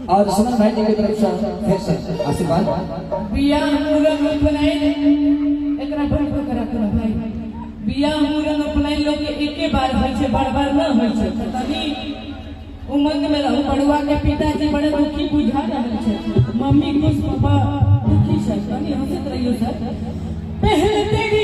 और सुमन भाई जी के तरफ से फिर से आशीर्वाद। बियाह मुरन उपनयन एकरा बड़ करा करा भाई। बियाह मुरन उपनयन लोग के एके बार होइ छै, बार बार न होइ छै। तऽ तनी उमंग में रहू। बड़ुआ के पिताजी बड़े दुखी बुझा रहल छै, मम्मी खुश, पापा दुखी छै। तनी हंसैत रहियो सर। पहले तेरी